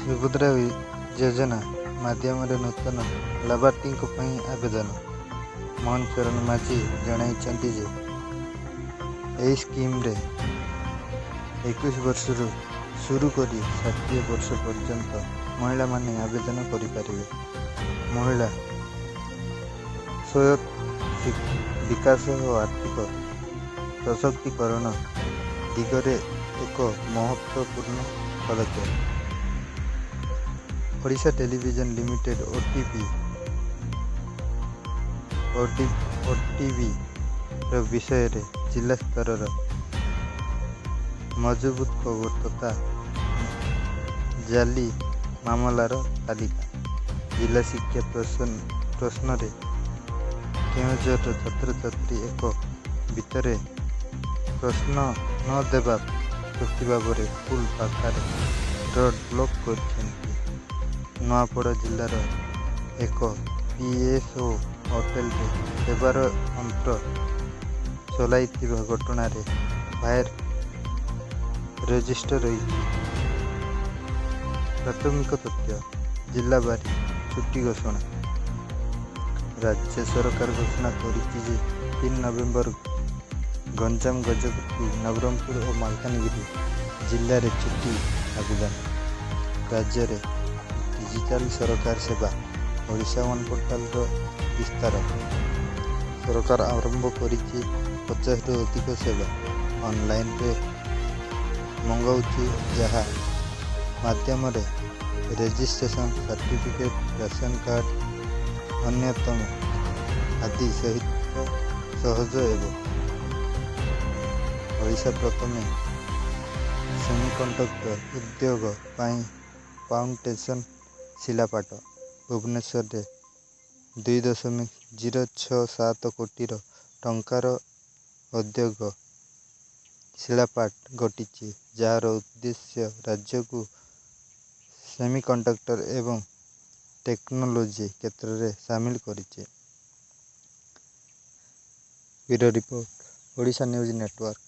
ସୁଭଦ୍ରା ଯୋଜନା ମାଧ୍ୟମରେ ନୂତନ ଲାଭାର୍ଥୀଙ୍କ ପାଇଁ ଆବେଦନ। ମୋହନ ଚରଣ ମାଝୀ ଜଣାଇଛନ୍ତି ଯେ ଏହି ସ୍କିମ୍ରେ 21 ବର୍ଷରୁ ଶୁରୁ କରି 60 ବର୍ଷ ପର୍ଯ୍ୟନ୍ତ ମହିଳାମାନେ ଆବେଦନ କରିପାରିବେ। ମହିଳା ସ୍ୱୟଂ ବିକାଶ ଓ ଆର୍ଥିକ ସଶକ୍ତିକରଣ ଦିଗରେ ଏକ ମହତ୍ତ୍ୱପୂର୍ଣ୍ଣ ପଦକ୍ଷେପ। ଓଡ଼ିଶା ଟେଲିଭିଜନ ଲିମିଟେଡ୍, ଓଟିଭି, ଓଟିଭିର ବିଷୟରେ ଜିଲ୍ଲା ସ୍ତରର ମଜବୁତ ଖବର ତଥା ଜାଲି ମାମଲାର ତାଲିକା। ଜିଲ୍ଲା ଶିକ୍ଷା ପ୍ରଶ୍ନରେ କେଉଁଝରର ଛାତ୍ରଛାତ୍ରୀ ଏକ ଭିତରେ ପ୍ରଶ୍ନ ନ ଦେବା ପ୍ରତିବାଦରେ ସ୍କୁଲ ପାଖରେ ରୋଡ୍ ବ୍ଲକ୍ କରିଛନ୍ତି। ନୂଆପଡ଼ା ଜିଲ୍ଲାର ଏକ ପିଏସ୍ଓ ହୋଟେଲରେ ସେବାର ଯନ୍ତ୍ର ଚଲାଇଥିବା ଘଟଣାରେ ଏଫଆଇଆର୍ ରେଜିଷ୍ଟର ହୋଇଛି। ପ୍ରାଥମିକ ତଥ୍ୟ। ଜିଲ୍ଲାବାରୀ ଛୁଟି ଘୋଷଣା। ରାଜ୍ୟ ସରକାର ଘୋଷଣା କରିଛି ଯେ 3 ନଭେମ୍ବର ଗଞ୍ଜାମ, ଗଜପତି, ନବରଙ୍ଗପୁର ଓ ମାଲକାନଗିରି ଜିଲ୍ଲାରେ ଛୁଟି। ଆବେଦନ। ରାଜ୍ୟରେ ଡିଜିଟାଲ ସରକାର ସେବା, ଓଡ଼ିଶା ୱାନ୍ ପୋର୍ଟାଲର ବିସ୍ତାର। ସରକାର ଆରମ୍ଭ କରିଛି 50ରୁ ଅଧିକ ସେବା ଅନଲାଇନରେ ମଗାଉଛି, ଯାହା ମାଧ୍ୟମରେ ରେଜିଷ୍ଟ୍ରେସନ, ସାର୍ଟିଫିକେଟ, ରାସନ କାର୍ଡ଼ ଅନ୍ୟତମ ଆଦି ସହିତ ସହଜ ହେବ। ଓଡ଼ିଶା ପ୍ରଥମେ ସେମିକଣ୍ଡକ୍ଟର ଉଦ୍ୟୋଗ ପାଇଁ ଫାଉଣ୍ଡେସନ ଶିଳାପାଠ। ଭୁବନେଶ୍ୱରରେ 2.067 କୋଟିର ଟଙ୍କାର ଉଦ୍ୟୋଗ ଶିଳାପାଠ ଘଟିଛି, ଯାହାର ଉଦ୍ଦେଶ୍ୟ ରାଜ୍ୟକୁ ସେମିକଣ୍ଡକ୍ଟର ଏବଂ ଟେକ୍ନୋଲୋଜି କ୍ଷେତ୍ରରେ ସାମିଲ କରିଛି। Bureau report, Odisha news network.